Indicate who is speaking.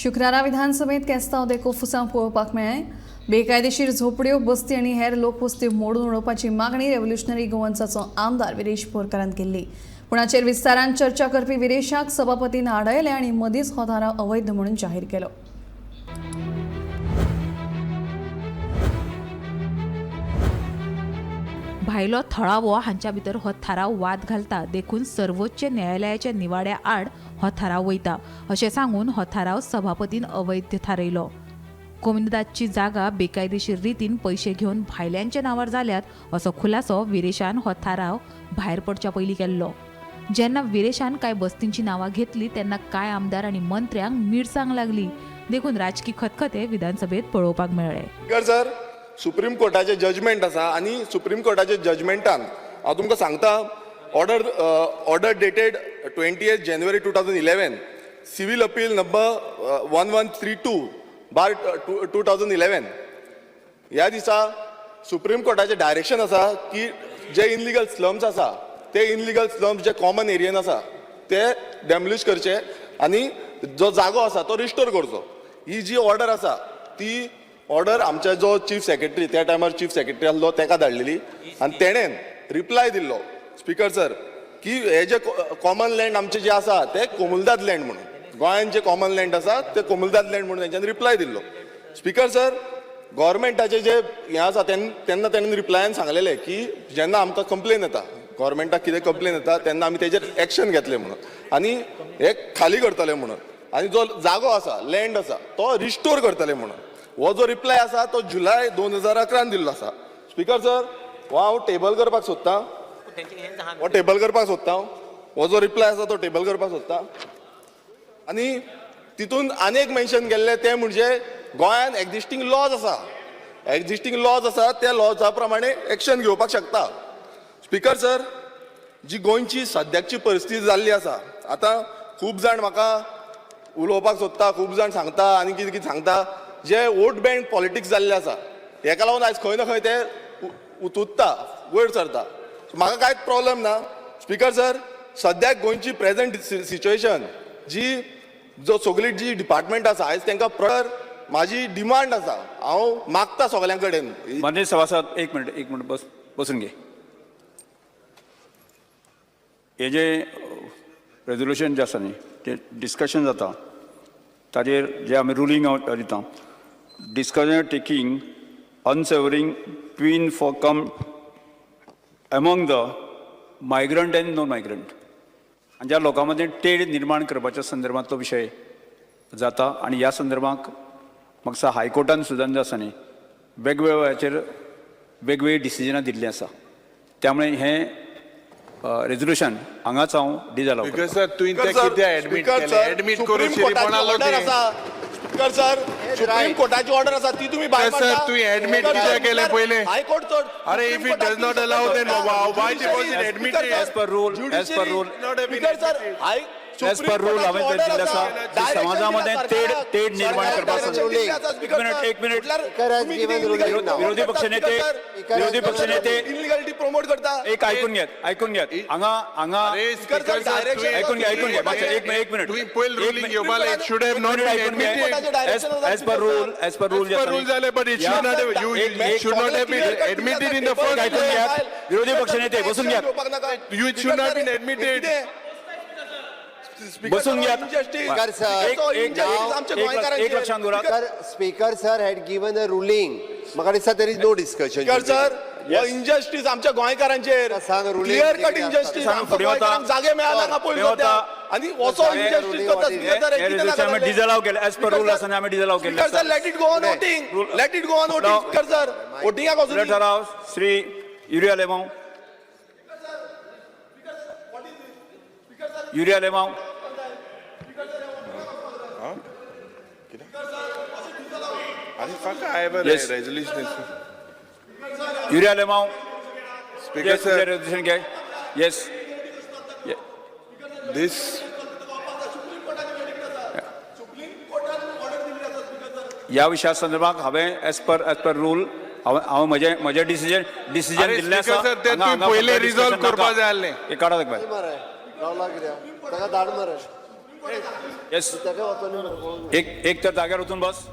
Speaker 1: शुक्रारा विधानसभेत केस्तांव दे कोफुसांव पळोवपाक मेळ्ळें. बेकायदेशीर झोपड्यो, बस्ती आनी हेर लोकवस्ती मोडून उडोवपाची मागणी रेव्होल्युशनरी गोवन्साचो आमदार विरेश बोरकारान केल्ली. पूण हाचेर विस्तारान चर्चा करपी विरेशाक सभापतीन आडायले आनी मदींच हो थाराव अवैध म्हणून जाहीर केलो.
Speaker 2: भायलो थळावो हांच्या भितर हो थाराव वाद घालता, देखून सर्वोच्च न्यायालयाच्या निवाड्या आड हो थाराव वयता अशें सांगून हो थाराव सभापतीन अवैध थारयलो. कोमुनिदादची जागा बेकायदेशीर रितीन पयशे घेवन भायल्यांच्या नांवार जाल्यात असो खुलासो विरेशान हो थाराव भायर पडच्या पयलीं केल्लो. जेन्ना विरेशान कांय बस्तींची नांवां घेतली तेन्ना कांय आमदार आनी मंत्र्यांक मिरसांग लागली, देखून राजकी खतखते विधानसभेत पळोवपाक मेळ्ळे.
Speaker 3: स्पीकर सर, सुप्रीम कोर्टाचें जजमेंट आसा आनी सुप्रीम कोर्टाच्या जजमेंटान हांव तुमकां सांगता, order dated 28 January 2011, civil appeal number 1132/2011, ह्या दिसा सुप्रीम कोर्टाचें डायरेक्शन आसा की जे इनलिगल स्लम्स आसा ते इनलिगल स्लम्स जे कॉमन एरियन आसा ते डेमोलिश करचे आनी जो जागो आसा तो रिस्टोर करचो. ही जी ऑर्डर आसा ती ऑर्डर आमच्या जो चीफ सेक्रेटरी, त्या टायमार चीफ सेक्रेटरी आसलो, तेका धाडलेली आनी तेणेन रिप्लाय दिल्लो, स्पीकर सर, की हे जे कॉमन लँड आमचे जे आसा ते कोमुलदाद लँड म्हणून, गोंयान जे कॉमन लँड आसा ते कोमुलदाद लँड म्हणून तेंच्यांनी रिप्लाय दिल्लो. स्पीकर सर, गव्हर्मेंटाचे जे हें आसा, तेन्ना तेणेन रिप्लायान सांगलेलें की जेन्ना आमकां कंप्लेन येता, गव्हर्मेंटाक कितें कंप्लेन येता, तेन्ना आमी तेजेर एक्शन घेतले म्हणून आनी हे खाली करतले म्हणून आनी जो जागो आसा, लँड आसा, तो रिस्टोर करतले म्हणून. हो जो रिप्लाय आसा तो जुलय 2011न दिल्लो आसा. स्पीकर सर, हो हांव टेबल करपाक सोदतां. हो टेबल करपाक सोदता हांव. हो जो रिप्लाय आसा तो टेबल करपाक सोदता आनी तितून आनी एक मेन्शन केल्लें तें म्हणजे गोंयान एक्झिस्टींग लॉज आसा, एक्झिस्टींग लॉज आसा, त्या लॉजा प्रमाणे एक्शन घेवपाक शकता. स्पीकर सर, जी गोंयची सद्याची परिस्थिती जाल्ली आसा, आतां खूब जाण म्हाका उलोवपाक सोदता, खूब जाण सांगता आनी कितें कितें सांगता. जे वोट बँक पॉलिटिक्स जाल्लें आसा, हेका लागून आयज खंय ना खंय ते उतुत्ता, वयर सरता. म्हाका कांयच प्रॉब्लम ना. स्पीकर सर, सद्याक गोंयची प्रेझेंट सिच्युएशन जी, जो सगळी जी डिपार्टमेंट आसा, आयज तांकां प्रॉपर म्हाजी डिमांड आसा, हांव मागता सगळ्यां कडेन.
Speaker 4: माननीय सभासद, एक मिनिट, एक मिनिट, बस, बसून घे. हे जे रेजोल्युशन जे आसा न्ही, ते डिस्कशन जाता, ताजेर जे आमी रुलींग दिता, discussion taking unsavoury twin for come among the migrant and non migrant आनी ज्या लोकां मदीं तेढ निर्माण करपाच्या संदर्भांतलो विशय जाता. आनी ह्या संदर्भाक म्हाका दिसता हायकोर्टान सुद्दां जे आसा न्ही, वेगवेगळ्या वेळाचेर वेगवेगळीं डिसिजनां दिल्लीं आसा. त्यामुळे हें रेजोल्युशन हांगाच हांव डिजअलाव.
Speaker 5: स्पीकर सर, तुवें तें कित्याक एडमीट केलें? एडमीट करून शिरीपणा.
Speaker 3: ऑर्डर आसा, स्पीकर सर, सुप्रीम कोर्टाची ऑर्डर आसा, ती तुम्ही भायर.
Speaker 5: सर, तुवें admit कित्याक केलें पयलें?
Speaker 3: हायकोर्ट चड.
Speaker 5: अरे, if it does not allow, then why was it admitted?
Speaker 4: As per rule, as per rule.
Speaker 3: Speaker sir, high
Speaker 4: As per rule हांवें तें दिल्लें आसा की समाजा मदें तेढ तेढ निर्माण करपा. एक मिनिट, एक मिनिट. विरोधी पक्षनेते, विरोधी पक्षनेते.
Speaker 3: इलिगलिटी प्रमोट करता.
Speaker 4: एक, ऐकून घेत, ऐकून घेत. हांगा हांगा
Speaker 5: अरे स्पीकर सर,
Speaker 4: ऐकून घे, ऐकून घे मातशें. एक मिनिट, एक मिनिट.
Speaker 5: तुवें पयलीं रुलींग घेवपा, it should have not been admitted.
Speaker 4: As per rule, as per rule.
Speaker 5: As per rule जालें, but it should not have, you should not have been admitted in the first.
Speaker 4: ऐकून घ्यात. विरोधी पक्षनेते, बसून घ्यात.
Speaker 5: You should not been admitted.
Speaker 4: बसून घ्यात.
Speaker 6: Speaker sir,
Speaker 4: एक एक एक एक लक्षात दवरात.
Speaker 6: Speaker sir had given a ruling. म्हाका दिसता there is no discussion.
Speaker 3: Speaker sir, हो इनजस्टीस आमच्या गोंयकारांचेर,
Speaker 6: सांग ruling.
Speaker 3: Clear cut injustice.
Speaker 4: सांग, फुडें वता.
Speaker 3: गोंयकारांक जागे मेळना हांगा पळय
Speaker 4: फुडें वता.
Speaker 3: सद्या. आनी असो इनजस्टीस करता, स्पीकर सर.
Speaker 4: हे रेजोल्युशन आमी डिजअलाव केलें. एज पर रूल आसा आमी डिजअलाव केलें.
Speaker 3: Speaker sir, let it go on voting. Let it go on voting, speaker sir. वोटिंगाक वचून.
Speaker 4: ठराव श्री युरी आलेमाव, युरी आलेमाव.
Speaker 5: अरे fuck, I have a
Speaker 4: Yes.
Speaker 5: resolution.
Speaker 4: Yuri Alemao.
Speaker 5: Speaker sir,
Speaker 4: resolution घे, येस.
Speaker 5: This
Speaker 4: ह्या विशया संदर्भात हांवें as per rule हांवें म्हजें डिसिजन डिसिजन
Speaker 5: अरे
Speaker 4: दिल्लें आसा.
Speaker 5: speaker sir, ते
Speaker 4: हांगा-
Speaker 5: तुवें
Speaker 4: हांगा
Speaker 5: पयलें
Speaker 4: फर्दर
Speaker 5: resolve
Speaker 4: discussion
Speaker 5: करपा
Speaker 4: नाका.
Speaker 5: जाय आसलें.
Speaker 4: हे काडा ताका भायर.
Speaker 6: रावला कित्याक ताका धाड मरे.
Speaker 4: येस, एक एक तर जाग्यार वचून बस.